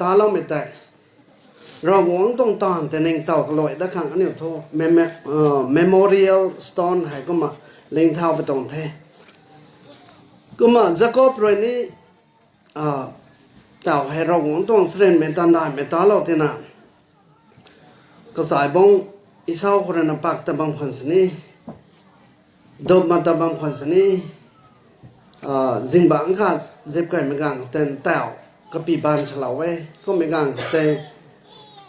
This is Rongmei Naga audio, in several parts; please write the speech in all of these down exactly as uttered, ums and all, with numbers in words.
taloumei tei Ravguangc tuang taanv tei ningtow kaluai dat khang aniu thu meme- uh, memorial stone hei kumna ling thau pi tuang the. Kumna Jakob rui ni, uh, tau hei Ravguangc tuang charynmei taanv daihmei talou tina, kachai bang Esau khou rui na pak ta bam khwan sini, dupma ta bam khwan sini, uh, zingbangc khat zip kaimei ganv khou tei tau kapi baan salou e. Kummei ganv khou tei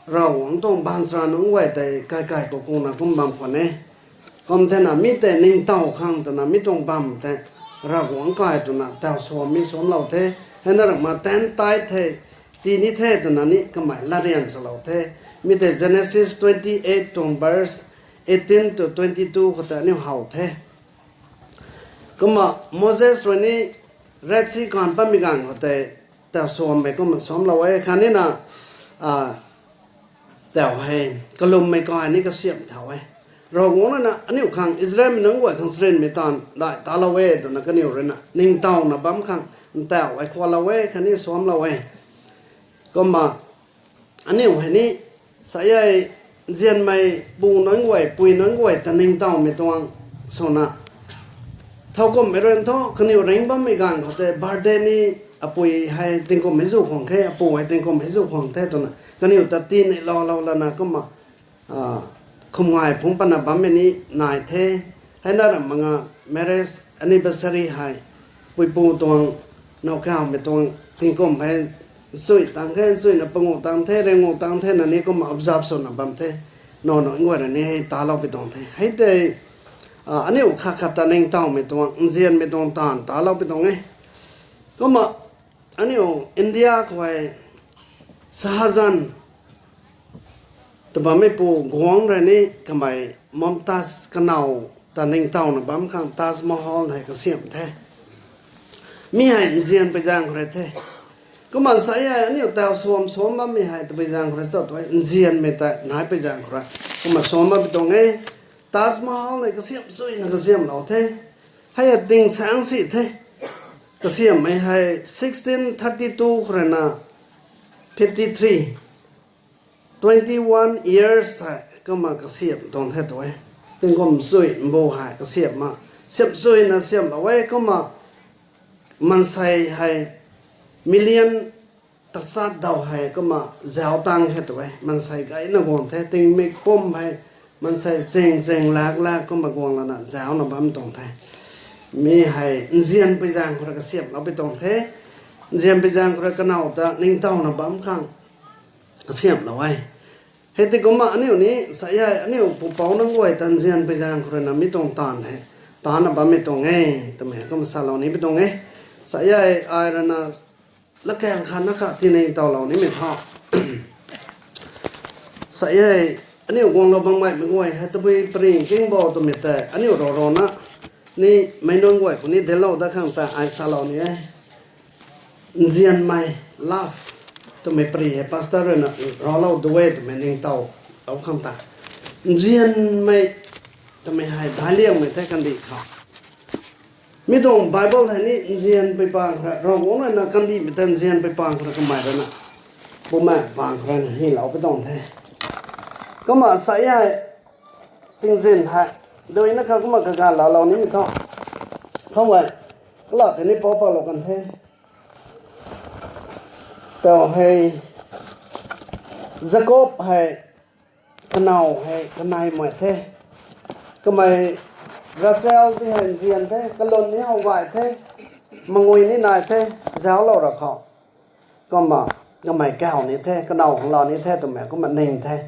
Ravguangc tuang baan sara nunc guay tei kaikai khou kungna kum bam khwan e. Kum thena mi tei ningtow khang twna mi tuang bam tei Ravguangc kai twna tau suam mi suamlou the. Hei na rama ten tithe the, tini the twna ni kamei latryan salou the. Mi tei Genesis twenty eight tuang verse eighteen to twenty two khou tei aniu how the. Kumna Moses rui ni Red Sea kaanv patmei ganv khou tei tau suammei kumna suamlou e. Khatni na, ah, tau hei kalummei kai ni kasiamh thau e. Ravguangc rui na aniu khang Israelmei nunc guay khang charynmei taanv daih talou e twna kaniw rui na ningtowna bam khang ntau e, khualou e khatni suamlou e. Kumna aniu hei ni sa e, nzianmei pu nunc guay, pui nunc guay ta ningtowmei tuang swna thowkumhmei rui thu kaniw ringc bammei ganv khou tei birthday ni apui hei tingkum hei zu khwang the, apu hei tingkum hei zu khwang the twna kaniw ta tinei loulou lana kumna, ah, khum ngai phungc patna bammei ni nai the. Hei na rama nga marriage anniversary hei puipu tuang, nowkawmei tuang tingkum hei nchui tang the, nchuina panguh tang the, ringuh tang the na ni kumna observe swna bam the. Nowna nguay rui ni hei talou pi tuang the. Hei tei, ah, aniu khat khat ta ningtowmei tuang, nzianmei tuang taanv talou pi tuang e. Kumna aniu India khou hei Shah Jahan tw bammeipu guangc rui ni kamei Mumtaz kanow ta ningtowna bam khang Taj Mahal hei kasiamh the. Mi hei nzianpui zaeng khou rui the. Kumna sa e, aniu tau suam suam bammei hei tabui zaeng khou rui cho tw e, nzianmei tei naipui zaeng khou rui kumna suam bam pi tuang e. Taj Mahal hei kasiamh chuina kasiamhlou the. Hei a ting saengc si the. Kasiamhmei hei sixteen thirty two khou rui na fifty three, twenty one years hei kumna kasiamh tuang the tw e. Tingkum chui mbu hei kasiamh ma, siamh chuina siamhlou e. Kumna maansei hei million tachat daw hei kumna zauc tang the tw e. Maansei gayna guang the, tingmik pum hei maansei ching ching lak lak kumna guang lana zaucna bam tuang the. Mi hei nzianpui zaeng khou rui kasiamhlou pi tuang the. Nzianpui zaeng khou rui kanow ta ningtowna bam khang kasiamhlou e. Hei tei kumna aniu ni sa e, aniu pupouc nunc guay ta nzianpui zaeng khou rui na mi tuang taanv hei tana bammei tuang e twmei hei kumna salou ni pi tuang e. Sa e, ai rui na lakaeng khat na khat tinei towlou nimei thu sa e, aniu guanglou bam gaymei guay hei tabui pary kingbo twmei tei aniu rou rou na ni meic nunc guay khou ni dinclou dat khang ta ai salou ni e. Nzianmei, love twmei pary hei pastor rui na raclou du e twmei ningtowlou khang ta, nzianmei twmei hei daic liangmei the kandih khou. Mi tuang Bible hei ni nzianpui pang khou rui, Ravguangc rui na kandihmei ta nzianpui pang khou rui kamei rui na, bumaeng pang khou rui na hylou pi tuang the. Kumna sa e, tingzin hei dui na kha kumna kaganv laalou nimei thu, khou e, kala tei ni pou paklou kan the. Tau hei Jakob hei kanow hei kanei mei the. Kamei Rachel ti hei nzian the, kalun ni how gay the, mangui ni nai the, zauclou ra khou. Kumna kamei kaw ni the, kanow khang lou ni the twmei kumna ning the.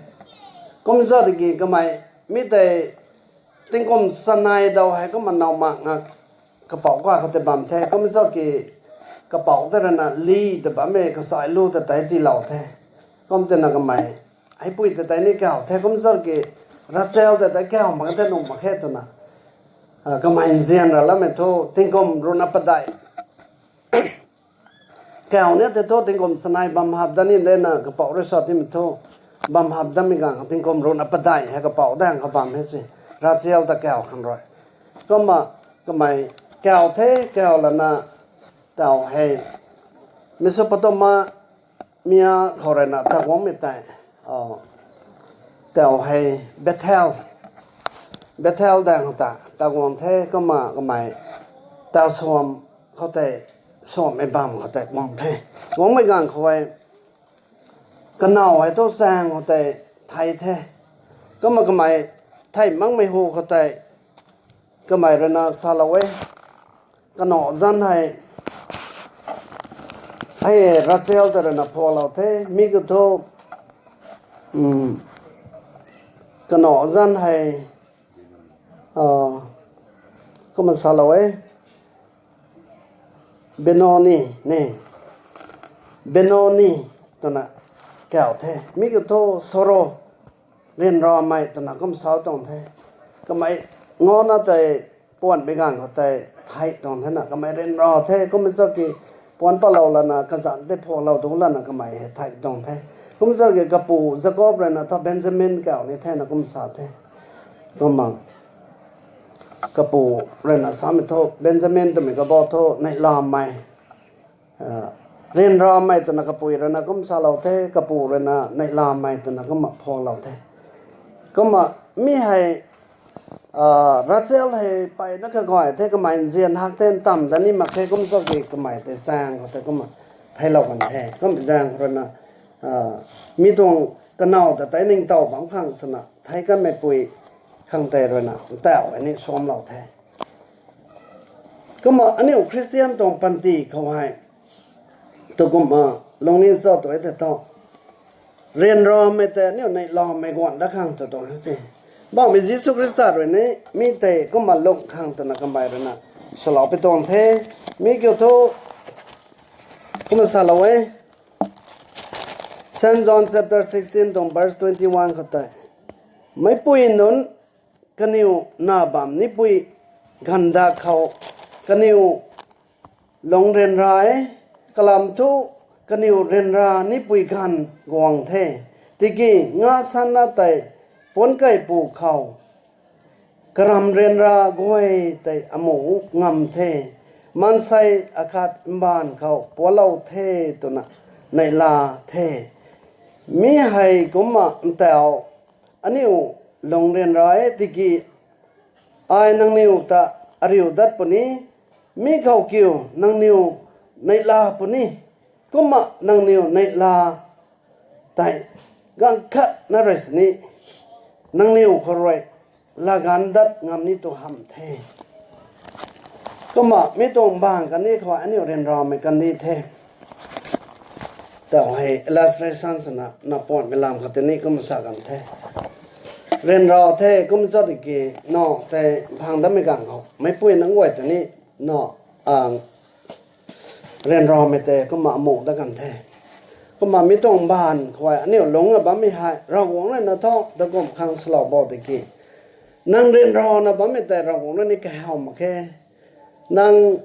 Kum zat ki kamei mi tei tingkum chanei daw hei kumna nowmak nga kapouc ka khou tei bam the. Kum zat ki kapouc tei rui na Li ta bammei kachai lu ta tei tiilou the. Kum tei na kamei heipui ta tei ni kaw the. Kum zat ki Rachel ta tei kaw mak the, nuh mak khe twna, ah, kamei nzian ra lamei thu tingkum ruhna padeih kaw ni tei thu tingkum chanei bam hap dat ni de na kapouc rui sa timei thu, bam hap datmei ganv tingkum ruhna padeih hei kapouc daeng khou bam he si, Rachel ta kaw khang rui. Kumna kamei kaw the, kaw lana tau hei Mesopotamia Mia khou rui na taguangmei tei, tau hei Bethel, Bethel daeng khou ta taguang the, kumna kamei tau suam khou tei, suammei bam khou tei guang the. Guangmei ganv khou hei, kanow hei thu chaeng khou tei thei the. Kumna kamei thei makmei hu khou tei, kamei rui na salou e. Kanow zanc hei, hei Rachel ta rui na phalou the, mi kiu thu, kanow zanc hei, kumna salou e. Benoni ni, Benoni twna kau the. Mi kiu thu sorrow, ryanramei twna kum sa tuang the. Kamei ngana tei puanmei ganv khou tei thei tuang the na, kamei ryanra the, kumna zaki puan palou lana, kazanc tei phalou tu lana kamei hei thei tuang the. Kumna zaki kapu Jakob rui na thu Benjamin kau ni the na kum sa the. Kumna kapu rui na samei thu Benjamin twmei kabau thu neihlamei, ryanramei twna kapui rui na kum salou the, kapu rui na neihlamei twna kumna phalou the. Kumna mi hei, Rachel hei mpeyna kaguay the, kamei nzian hak the, ntamv da ni mak khe, kum zaki kamei tei chaeng khou tei kumna theilou kan the. Kumna zaeng khou rui na, mi tuang kanow ta tei ningtow bam khang swna thei kanmeipui khang tei rui na ntauh e ni suamlou the. Kumna aniu Khristian tuang panty khou hei, tu kumna lungning cho tu e tei thu, ryanramei tei aniu neihlamei guan dat khang tu tuang se. Bauhmei Jisu Khrista rui ni mi tei kumna lung khang twna kamei rui na swlou pi tuang the. Mi kiu thu kumna salou e. Saint John chapter sixteen tuang verse twenty-one khou tei, meicpui nunc kaniw na bam nipui ganv da khou kaniw lung ryanra e, kalam thu kaniw ryanra nipui ganv guang the. Tiki nga sanna tei puanc kaipu khou karam ryanra guay tei amu ngam the, maansei akhat mbaanv khou pualou the twna neihla the. Mi hei kumna ntauh, aniu lung ryanra e tiki ai nangniw ta ariu dat puni, mi khou kiu nangniw neihla puni, kumna nangniw neihla tei ganv khat na rui sini nangniw khou rui laganv dat ngam ni tu hamh the. Kumna mi tuang bang kani khou aniu ryanramei kani the. Tau hei illustration swna na puanmei lam khou tei ni kumna sa kan the. Ryanra the kum zat ki, na tei phang dammei ganv khou meicpui nunc guay ta ni na, ryanramei tei kumna amu dat kan the. Kumna mi tuang bang khou aniu lungc a bammei hei Ravguangc rui na thu takum khang swlou bou tiki, nang ryanrana bammei tei Ravguangc rui ni kahaw mak khe. Nang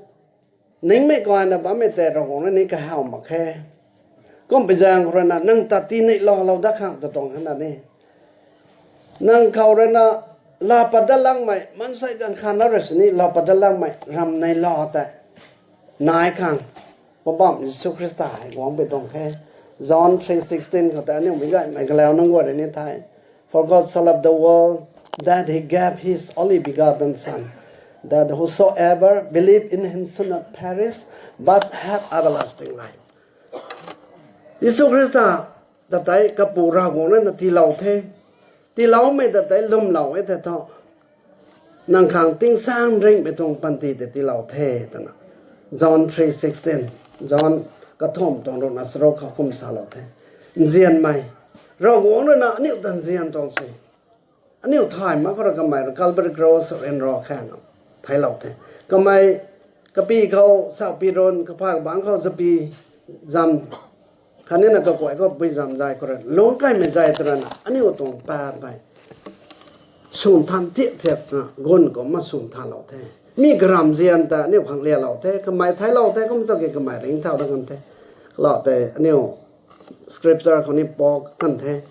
ningmei kayna bammei tei Ravguangc rui ni kahaw mak khe. Kumna zaeng khou rui na nang ta tii neihlalou dat khang ta tuang hana ni, nang khou rui na laa pat dat langmei, maansei ganv khat na rui sini laa pat dat langmei ram neihla tei nai khang Poubauhmei Jisu Khrista hei guang pui tuang khe. John three sixteen khou tei aniu meic gaymei kalau nunc guay rui ni the, For God so loved the world that he gave his only begotten Son, that whosoever believe in him should not perish but have everlasting life. Jisu Khrista ta tei kapu Ravguangc rui na tiilou the. Tiiloumei ta tei lwmlou e tei thu, nang khang tingsaeng ringhmei tuang panty tei tiilou the twna John three sixteen, John kathumh tuang ruhna charuk khou kum salou the. Nzianmei, Ravguangc rui na aniu ta nzian tuang se. Aniu thay mak khou rui kamei rui Calvary Cross ryanra khang theilou the. Kamei kapi khou saupi run, kaphay kabangc khou zapi zam, khatni na kakuay khou pui zam zay khou rui lungc kaimei zay tw rana aniu tuang paap hei swn than thiak thiak na gun kumna swn thanlou the. Mi karam nzian ta aniu khang lialou the, kamei theilou the, kum zat ki kamei ringcthau dat kan the. Kalou tei aniu scripture khou ni pak kan the.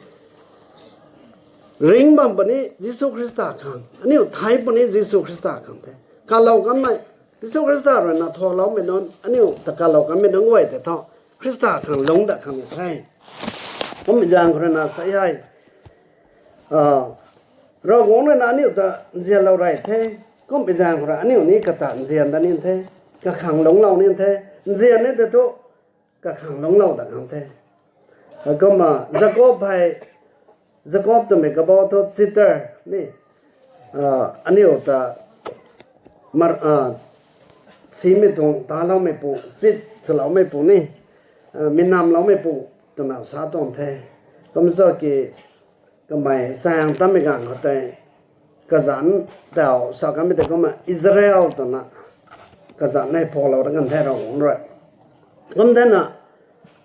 Ringc bam puni Jisu Khrista khang, aniu thei puni Jisu Khrista khang the. Kalou kanmei, Jisu Khrista rui na thuakloumei nunc, aniu ta kalou kanmei nunc guay tei thu, Khrista khang lungc dat khang ni the. Kummei zaeng khou rui na sa hei, Ravguangc rui na aniu ta nzianlou rey the. Kummei zaeng khou rui aniu ni kata nzian dat ni the. Kakhang lungclou ni the. Nzian ni tei thu kakhang lungclou dat khang the. Kumna Jakob hei, Jakob twmei kabau thu cheater ni, aniu ta simei tuang taloumeipu, cheat swloumeipu ni, mi namloumeipu twna sa tuang the. Kum sa ki, kamei chaeng tammei ganv khou tei kazanc tau sa kanmei tei kumna Israel twna kazanc hei phalou dat kan the Ravguangc rui. Kum thena,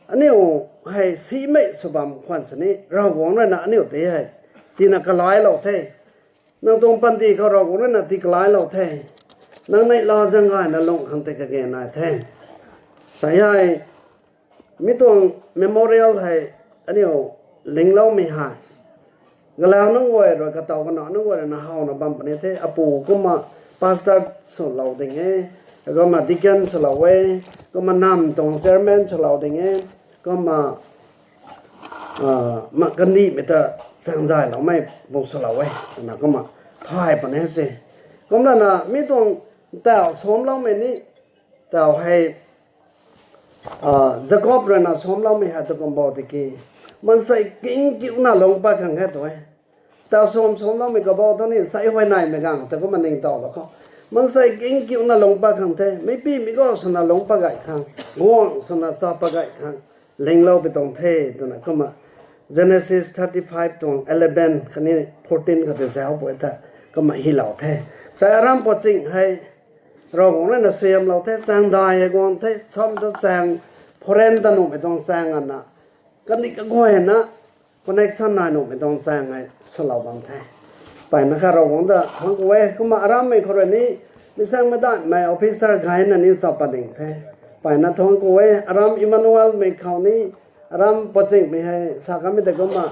aniu hei simei sw bam khwan sini Ravguangc rui na aniu tei hei tina kalailou the. Nang tuang panty khou Ravguangc rui na tii kalailou the. Nang neihla zaeng gayna lung khang tei kage nai the. Sa hei, mi tuang memorial hei aniu lingloumei hei, galau nunc guay rui katow kanac nunc guay rui na howna bam puni the. Apu kumna pastor swlou ding e, kumna deacon swlou e, kumna nam tuang chairman swlou ding e, kumna kandihmei ta chaengzayloumei bung swlou e twna kumna thay puni se. Kumlana mi tuang tau samloumei ni, tau hei Jakob rui na samloumei hei tu kum bo tiki, maansei king kiuna lungc pat khang khe tu e. Tau sam samloumei kabau thu ni sei huayneymei ganv tei kumna ningtowlou khou, maansei king kiuna lungc pat khang the, meipimei gou swna lungc pat gay khang, guangc swna cha pat gay khang lingloupui tuang the twna kumna Genesis thirty five tuang eleven khatni fourteen khou tei zauc pui the, kumna hylou the. Sei aram paching hei Ravguangc rui na suaihiamlou the, chaeng dai hei guang the, sam tu chaeng foreign ta nuhmei tuang chaeng ana, kandih kaguayna connection nai nuhmei tuang chaeng hei swlou bam the. Mpeyna kha Ravguangc ta thuanc ku e. Kumna arammei khou rui ni, mi saengmei daihmei officer gayna ni sa pat ding the. Mpeyna thuanc ku e. Aram Emmanuelmei khou ni, aram pachingmei hei sa kanmei tei kumna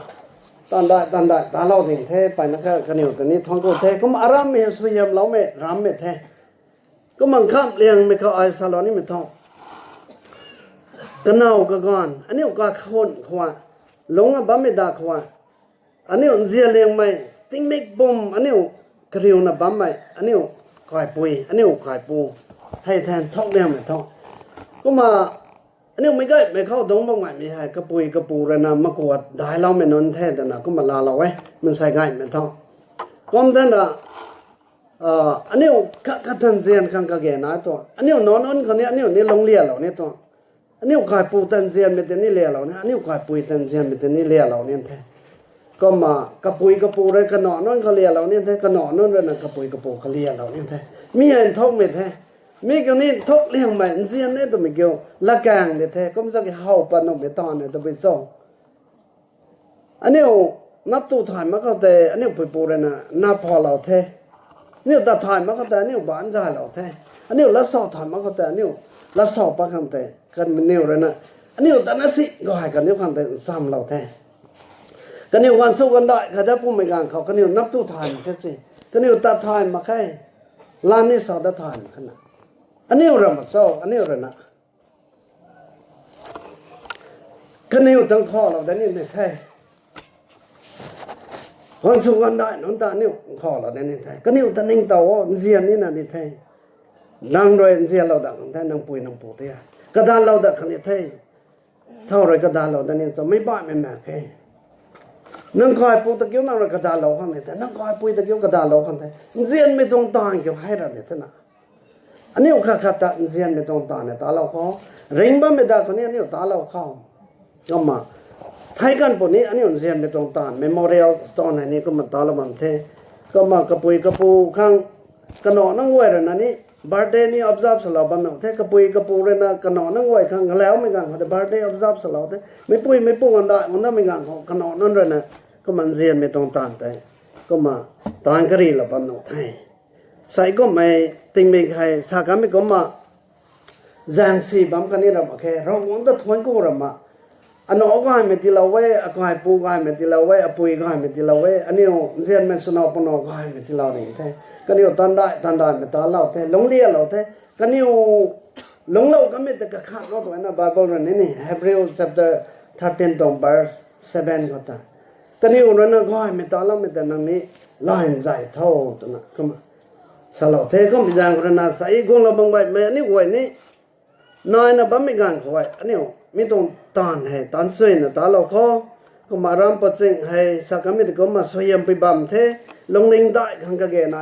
tandai tandai talou ding the. Mpeyna kha kaniw ta ni thuanc ku the. Kumna arammei hei suaihiamloumei rammei the. Kumna nkhamh liangmei khou ai salou nimei thu, kanow kaganv aniu kakhun khou, lungc a bammei da khou, aniu nzianliangmei, tingmik pum aniu kariuna bammei aniu kaipui, aniu kaipu hei than thuk liangmei thu, kumna aniu meic gaymei khou dungc bam gaymei hei kapui kapu rui na makuat dailoumei nunc the twna kumna laalou e, maansei gaymei thu. Kum thena, aniu khat khat tan nzian khang kage nai tuang. Aniu nac nunc khou ni aniu ni lunglialou ni tuang. Aniu kaipu tan nzianmei tei ni lialou ni, aniu kaipui tan nzianmei tei ni lialou ni the. Kumna kapui kapu rui kanac nunc khou lialou ni the, kanac nunc rui na kapui kapu khou lialou ni the. Mi hei nthukmei the. Mi kiu ni nthuk liangmei nzian e twmei kiu latkaeng di the. Kum sa ki how pat nuhmei taanv e tabui cho. Aniu nap tu thay mak khou tei aniu puipu rui na nap phalou the. Aniu tat thay mak khou tei aniu baanc zaylou the. Aniu lat sa thay mak khou tei aniu lat sa pat khang tei kaniw rui na, aniu tat na si gay kaniw khang tei nchamlou the. Kaniw ganv sw gandai khat da pumei ganv khou kaniw nap tu thay mak khe si. Kaniw tat thay mak khe. Lan ni sa dat thay mak khe na. Aniu rui mak cho, aniu rui na kaniw tang khalou dat ni ni the. Ganv sw gandai nunc ta aniu khalou dat ni the. Kaniw ta ningtow o, nzian nina ni the. Nang rui nzianlou dat khang the, nang pui nang pu tei. Kadanlou dat khang ni the. Thow rui kadanlou dat ni cho, meic baihmei mak khe. Nang kaipu ta kiu nang rui kadanlou khang ni the, nang kaipui ta kiu kadanlou khang the. Nzianmei tuang taanv kiu hei ra ni the na. Aniu khat khat ta nzianmei tuang taanv ni talou khou, ringc bammei da khou ni aniu talou khou. Kumna thei kan puni aniu nzianmei tuang taanv, memorial stone hei ni kumna talou bam the. Kumna kapui kapu khang, kanac nunc guay rui na ni birthday ni observe swlou bam nuh the. Kapui kapu rui na kanac nunc guay khang galaumei ganv khou tei birthday observe swlou the. Meicpui meicpu gandai gandamei ganv khou kanac nunc rui na kumna nzianmei tuang taanv tei kumna taanv karilou bam nuh the. Sai kummei tingmik hei sa kanmei kumna zaengsi bam kani ra mak khe, Ravguangc ta thuanc ku ra mak. Anac gaymei tiilou e, akaipu gaymei tiilou e, apui gaymei tiilou e, aniu nzianmei swna pwna gaymei tiilou ni the. Kaniw tandai tandaimei talou the, lunglialou the. Kaniw Lungclou kamei ta kakhat mak khou na Bible rui ni ni, Hebrew chapter thirteen tuang verse seven khou ta, kaniw rui na gaymei taloumei ta nang ni laanzay tho twna kumna salou the. Kum zaeng khou rui na sa e guanglou bam gaymei aniu guay ni naina bammei ganv khou e, aniu mi tuang taanv hei taanc suina talou khou, kumna ram paching hei sa kamei ta kumna suaihiam pui bam the, lungning dai khang kage